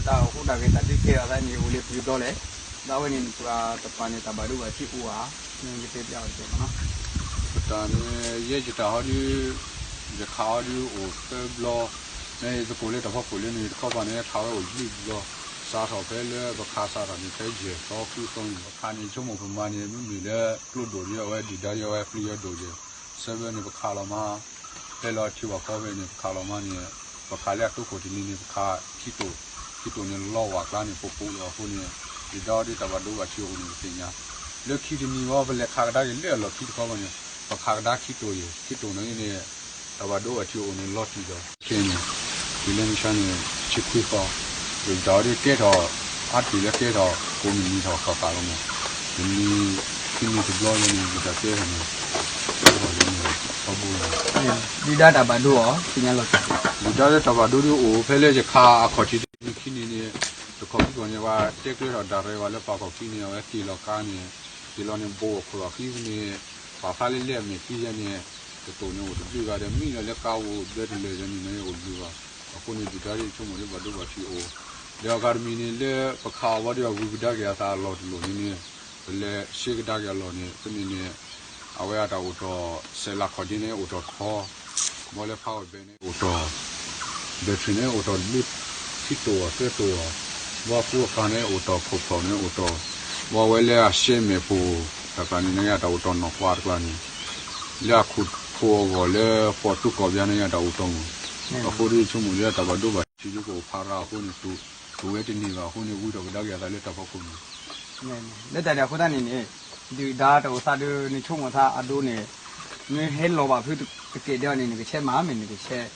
တၢ်အိၣ်ဖှိၣ်တၢ်ဂဲၤတၢ်ဒုးကဲထီၣ်သးန့ၣ် အိၣ်လၢပှဲၤဘျီလဲၣ်, ဒီးအဝဲန့ၣ် နပှၤတပၤန့ၣ် တၢ်ဘၣ်ဒိဘၣ်ထံးအိၣ်ဧါ, နကတဲပျးအီၤတက့ၢ်မနီၤ. ပတၢ်န့ၣ် ယဲယတၢ်ဟီဒုး ယခးဟီဒုးအိၣ်သၢဘျီ, မ့ၢ်သကိးလၢတၢ်ဖီခိၣ်လၢန့ၣ် တခီပၤန့ၣ် ခးဝဲအိၣ်လွံၢ်ဘျီ, စးထီၣ်ဖဲလၢပခးစးထီၣ်န့ၣ် ဖဲယဲၢ်သီဃုသီန့ၣ် ပခးန့ၣ် ဆိကမိၣ်ပမၤန့ၣ် မ့မ့ၢ်လၢကျိဒိၣ်ဒ်အဝဲဒုၣ်ဒါဒ်အဝဲပျံၤဝဲဒိၣ်ယဲၢ်, ဆၢဖဲန့ၣ် ပခးလီၤမး ဖဲလီၤထံဝဲခီဖဲန့ၣ် ပခးလီၤမးန့ၣ် ပခးလၢအတိခိၣ်တနံၤန့ၣ် ပခးခံတိာ်, ခံတိာ်န့ၣ်လီၤဝးကျါန့ၣ် ပပူၤလီၤအဃိန့ၣ် ယဒီးဒ်တၢ်ဘၣ်ဒိဘၣ်ထံးအိၣ်န့ၣ် ပသ့ၣ်ညါ, လၢခံတနံၤဝဲ ပလဲၤခးကဒါက့ၤလၢအလီၢ်ခံတခီဘၣ်န့ၣ် ပခးကဒါခံတိာ်ယဲၢ်, ခံတိာ်န့ၣ်န့ၣ် တၢ်ဘၣ်ဒိဘၣ်ထံးအိၣ်န့ၣ်လီၤတံၢ်ဒီး ခဲန့ၣ် တုၤလၢမုၢ်ဆါန့ၣ် ဆံခွံသီ, ယတၢ်အီၤဒ်ကဲထီၣ် အါတံၢ်လၢကဲထီၣ် ကိးမုၢ်နံၤထီၣ်ဃၣ်ဃၣ်လီၤမး, တနံၤ ခံနံၤတဘျီလၢန့ၣ် ယတၢ်ကဲထီၣ်န့ၣ် ကဲထီၣ်လၢန့ၣ် ထီဘိလီၤ. ဒုၣ်ဒါတၢ်ဘၣ်ဒိအီၤ သ့ၣ်ညါလီၤတံၢ်, ဒုၣ်ဒါလၢတၢ်ဘၣ်ဒိဒ်အိၣ် ဖဲလၢယခးအခီၣ်ထံးတနံၤခံနံၤန့ၣ် တခီၣ်ခံခီၣ်န့ၣ် ပှၤတဲကျဲထီၣ်ဒၣ်ရဲၣ်ဝဲလၢပှၤခီၣ်ခံန့ၣ် အဝဲက့ၤလီၤကါန့ၣ်, က့ၤလီၤန့ၣ် ဘိးအခိၣ်လီၤဃံန့ၣ် ပာ်ဖျါလၢလၢအမဲာ်ချံယဲန့ၣ် တတိာ်န့ၣ်အိၣ်တဘျုးဂၤဒီး မံလီၤလၢကါအိၣ်ဘျဲတလၢာ်ယဲန့ၣ် န့ၣ်အိၣ်တဘျုးဂၤ, အဃိန့ၣ် ဒုၣ်ဒါဒ်ဆိကမိၣ်ဒ်ဘၣ်ဒိဘၣ်ထံးအိၣ်, ဒီးအဂၤတမံၤန့ၣ် လၢပခးအီၤဝံၤဒီး ဂုၤကဒါက့ၤအသးအလီၢ်တလီၢ်န့ၣ်န့ၣ် ပလဲၤရှဲကဒါက့ၤအလီၢ်န့ၣ် ဖဲန့ၣ်န့ၣ် အဝဲအတၢ်အိၣ်တီၢ် စဲးလးခီၣ်ဒ့န့ၣ်အိၣ်တီၢ်တခီ, ဘီလၢ power bank န့ၣ်အိၣ်တီၢ်, battery န့ၣ်အိၣ်တီၢ်တဘျုး ခံတိာ်အီၤသၢတိာ်အီၤ, ဘီအကူအကၤန့ၣ်အိၣ်တီၢ် ခိၣ်ဖျီၣ်န့ၣ်အိၣ်တီၢ်, ဘီဝဲလၢအရှဲမဲာ်ဖိ တၢ်ကျါန့ၣ် နတၢ်အိၣ်တီၢ်နီၢ်ကွၢ်တကျါန့ၣ် လၢအခိၣ်ဖိအဂီၢ်လၢပှၤတူၢ်ကီၢ်ပျါန့ၣ် ယတၢ်အိၣ်တီၢ်မး, အဃိဒ်ဆိကမိၣ်လၢတၢ်ဘၣ်ဒိဘၣ်ထံးဒ်ကအိၣ်ဖးရၤအဃိန့ၣ် တူၢ်ဝဲတန့ၢ်ဘၣ်အဃိန့ၣ် ဝံထီၣ်ကဒါက့ၤအသးလၢတၢ်ဖီခိၣ်န့ၣ် လၢတၢ်န့ၣ်အဃိသတးန့ၣ်န့ၣ် ဒုၣ်ဒါတၢ်အိၣ်သးဒီး နဆိကမိၣ်သးအဒိန့ၣ် မ့ၢ်ဟဲလီၤဘၣ်ဖုတကဲၣ်ဒဲးအီၤန့ၣ် နကဆဲးမၤမ့ၢ်နကဆဲး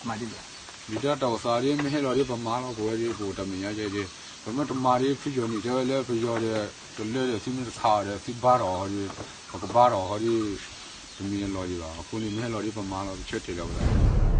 မၤဒ်လဲၣ်. ဒုၣ်ဒါတၢ်အိၣ်သးဒ် မ့ၢ်ဟဲလီၤဒ်ပမၤလီၤပဝဲဒ် ပအိၣ်တၢ်မဲာ်ညါယဲဒ် ပမ့ၢ်တမၤဒ် ဖုယီၤန့ၣ်တဲဝဲလၢပယီၤဒီး တလၢဒီးသုမ့ၢ်တခးအီၤဒီး သုဘါထီၣ်အီၤဒီး ပကဘါထီၣ်အီၤဒီး တမ့ၢ်အလီၢ်ဒံးဘၣ်. အဃိန့ၣ် မ့ၢ်ဟဲလီၤဒ်ပမၤလီၤ ပဆၢတဲာ်လီၤပသး